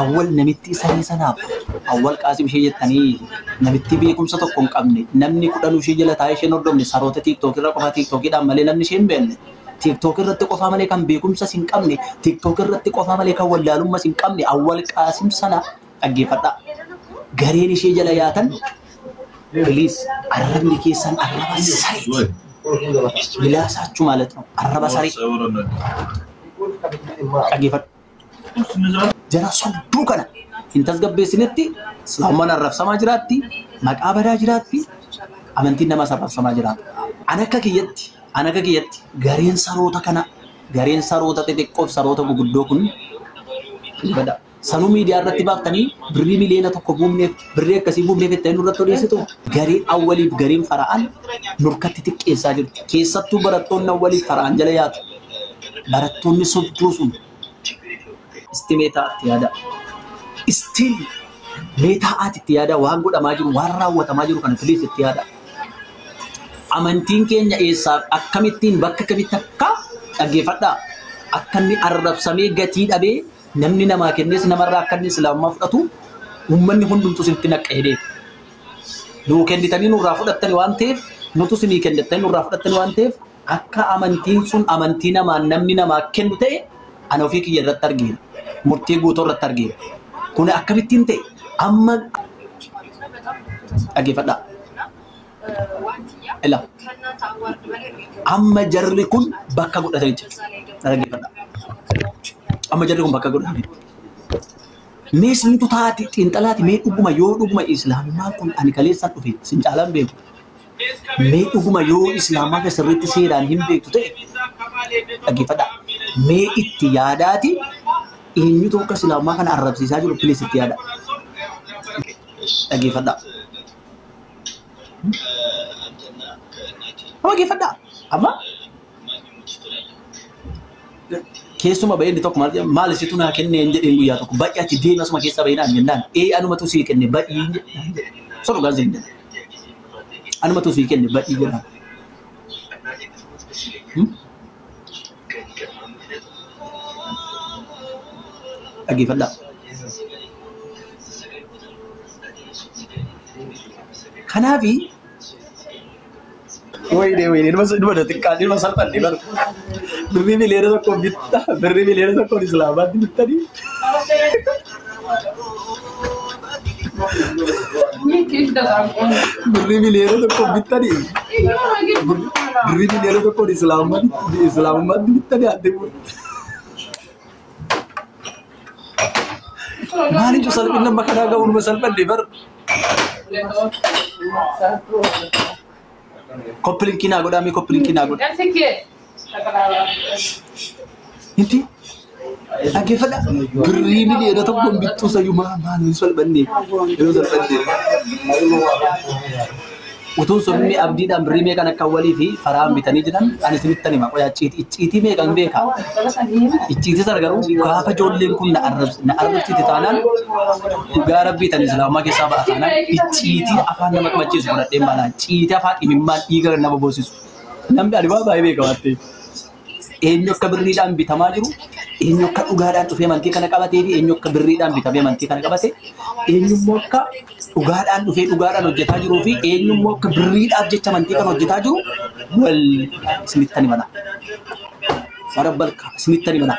Awwal namittii saree sanaaf Awwal Qaasim ishee jettanii namittii beekumsa tokko hin qabne, namni 10 ishee jala taa'ee isheen hordofne, saroota TikTok irra qofa, TikTokiidhaan malee namni ishee hin beekne, TikTok irratti qofaa malee kan beekumsas hin qabne, TikTok irratti qofaa malee kan wallaalummas hin qabne Awwal Qaasim sana dhaggeeffadhaa. Gareen ishee jala yaatan, please, arrabni keessan arraba sareeti. Milaasaachuu ማለት ነው. Arraba saree. Dhaggeeffadhu. Jara sobduu kana hin tasgabbeessinetti islaamummaan arrabsamaa jiraatti, maqaa badaa jiraatti, amantiin namaas arrabsamaa jiraata. An akka kiyyatti gareen saroota kana, gareen saroota xixiqqoof saroota guguddoo kun bada. Sanuu miidiyaa irratti baaftanii birrii 1 miliyoona buufneef, birrii akkasii buufneef jettanii nurratti odeessitu. Gareen Awwaliif gareen Fara'aan nurkatti xiqqeessaa jirti. Keessattuu barattoonni Awwaliif Fara'aan jala yaatu. Barattoonni sobduu sun isti meetaa itti yaada. Istiin meetaa'aati itti yaada, waan godhamaa jiru, waan raawwatamaa jiru kana please itti yaada. Amantiin keenya eessaaf akkamittiin bakka kamitti akka, dhaggeeffadhaa, akka inni arrabsamee gatii dhabee, namni namaa kennees namarraa akka inni islaamummaa fudhatu uummanni hundumtuu isinitti naqqa'ee deema. Nuu kennitanii nurraa fudhattani waan ta'eef, nutu isinii kennittanii nurraa fudhattani waan ta'eef, akka amantiin sun amantii namaan namni namaa kennu ta'e ana ofii kiyya irratti argeera. Murtii guutuu irratti argeera. Kun akkamittiin ta'e? Amma dhaggeeffadhaa. Ila amma jarri kun bakka godhatanii jiru. Dhaggeeffadhaa. Amma jarri kun bakka godhatanii. Mee isintu taati xiinxalaati, mee dhuguma yoo dhuguma islaamummaan kun, ani kaleessaan dhufe sin caalaan beeku. Mee dhuguma yoo islaamaa keessa sirriitti seeraan hin beektu ta'e, dhaggeeffadhaa. Mee itti yaadaati, eenyutu akka islaamummaa kana arrabsiisaa jiru please itti yaada. Dhaggeeffadhaa. Dhaggeeffadhaa. Amma keessuma bahee inni tokko maal jedha, maal isitu naa kenne hin jedheen, guyyaa tokko baay'ee ati deemi asuma keessa bahee naan jennaan, ee anumatu sii kenne baay'ee hin jedhe. Sun dhugaan siin jedha. Anumatu sii kenne baay'ee jedhaan. Dhaggeeffadhaa. Kanaafi wayine wayine, ilma xiqqaan ilma salphanne bara birrii 1 miliyoona bitta, birrii 1 miliyoona islaamaatti bittanii. Birrii 1 miliyoona bittanii, birrii 1 miliyoona islaamummaatti bittanii adde. Maaliif salphina amma kanaa ga'u? Numa salphanne bara. Copy link naa godhaa, mee copy link naa godha. Inti dhaggeeffadha. Birrii 1 miliyoona bittuu sayyuu maa maal hin salphanne yeroo salphanne. Utuun sunni abdiidhaan birrii meeqan akka Awwalii fi Faraan bitanii jiran ani isinittan hima. Qoyaa, icciitii meeqan beeka. Icciitii sana garuu gaafa ijoolleen kun na arrabsite taanaan, dhugaa rabbii tan islaamaa keessaa ba'a taanaan, icciitii afaan nama qabachiisu fudhadheen baanaan, icciitii afaan imimmaan dhiiga nama boosisu. Namni ani waa baay'ee beeka waan ta'eef. Eenyu akka birriidhaan bitamaa jiru, eenyu akka dhugaadhaan dhufee amantii kana qabatee fi eenyu akka birriidhaan bitamee amantii kana qabate, eenyu immoo akka dhugaadhaan dhufee dhugaadhaan hojjetaa jiruu fi eenyu immoo akka birriidhaaf jecha amantii kana hojjetaa jiru wal isinittan himana. Warabbalka isinittan himana.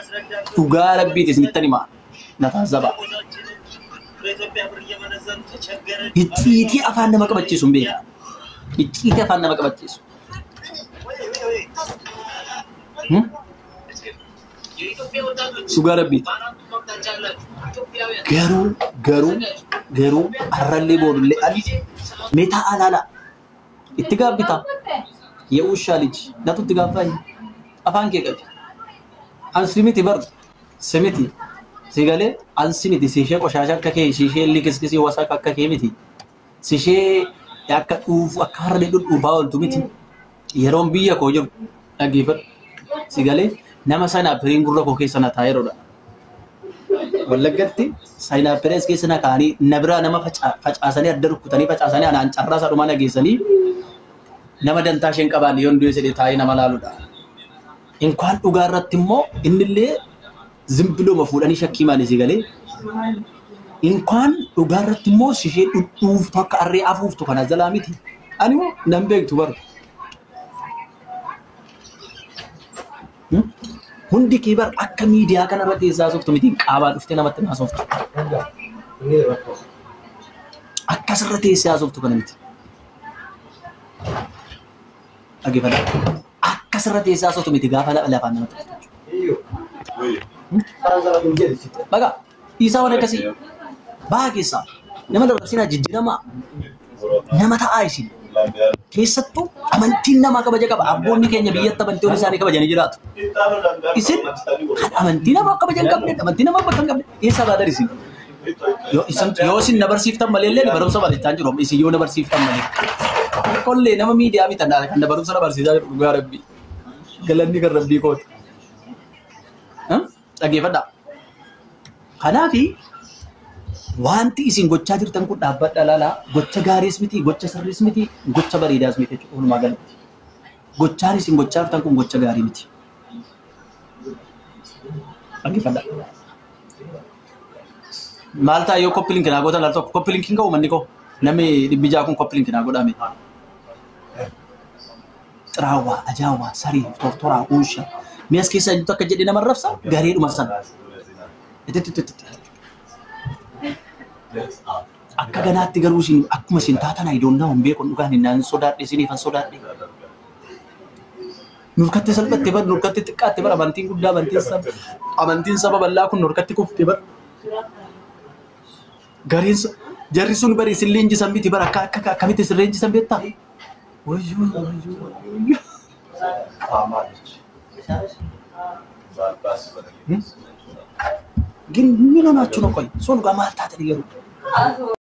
Dhugaa rabbiiti isinittan hima. Na taazaba. Icciitii afaan nama qabachiisu hin beeka. Icciitii afaan nama qabachiisu. Dhugaa rabbiiti. Garuu har'allee boodullee ani mee taa'aa laalaa. Itti gaabbita. የውሻ ልጅ natu itti gaaffaa, afaan kee qabi. An simiti bar simiti. Si galee, an simiti, sishee qoshaasha akka kee, sishee likiskisii wasaka akka kee miti. Sishee akka dhuufu akka harree dhudhuufaa ooltu miti. Yeroon biyya koo jiru, dhaggeeffadhu. Si galee, nama sanaapiriin gurra koo keessa na taa'ee yeroodha. Wallaggatti saayinaapirees keessa na kaa'anii na biraa nama facaasanii adda rukkutanii facaasanii anaan carraa isaa dhumaa nageessanii, nama dantaa isheen qabaanne yoon du'e sedhee taa'ee nama laaludha. Inkwaan dhugaa irratti immoo innillee zimbilooma fuudhanii shakkii maali, si galee. Inkaan dhugaa irratti immoo ishee dhudhuuftu akka harree afuuftu kana jalaa miti. Ani immoo nan beektu bara. Hundi kee bar akka miidiyaa kana irratti eessaa haasoftu miti qaabaa dhuftee namatti haasoftu. Akkasirra teessee haasoftu kana miti. Dhaggeeffadhaa. Akkasirra teessee haasoftu miti gaafa lafaan namatti dhuftu. Baga dhiisaa waan akkasii baha keessaa nama dabarsinaa jijjiiramaa nama ta'aa isin. Keessattuu amantiin namaa kabaja qaba. Abboonni keenya biyyatti amantii isaanii kabajanii jiraatu. Isin kan amantii namaa kabaja hin qabne, amantii namaa bakka hin qabne eessaa baatan isin? Yoo isin na barsiiftan malee illee barumsa barachaa jiru. Isin yoo na barsiiftan malee. Qollee nama miidiyaa miti kan na barumsa na barsiisaa jiru dhugaa rabbii. Galanni kan rabbii kooti. Dhaggeeffadhaa. Kanaafi wanti isin gochaa jirtan kun dhaabbadha laalaa gocha gaariis miti, gocha sirriis miti, gocha bareedaas miti jechuudha walumaa galatti. Gochaan isin gochaa jirtan kun gocha gaarii miti. Dhaggeeffadhaa. Maal ta'a yoo copy link naa gootan al tokko copy linkiin ka'u manni koo namni 600 kun copy link naa godhame. Xiraawwaa, ajaawwaa, sarii, tortoraa, uusha. Mi'as keessa eenyutu akka jedhee nama rabsa gareedhuma sana. Akka ganaatti garuu isin akkuma isin taatan ayidoonnaa hin beeku dhugaan hin naan sodaadhe isiniifan sodaadhe. Nurkatti salphatte bar nurkatti xiqqaatte bar amantiin guddaa amantiin saba bal'aa kun nurkatti kufte bar. Gareen jarri sun bari isin leenjisan miti bar akka akka akkamitti isin leenjisan beektaa? Wayyoo wayyoo wayyoo. ግን ምን ሆናችሁ ነው? ቆይ ሶል ጋር maal taatanii garuu?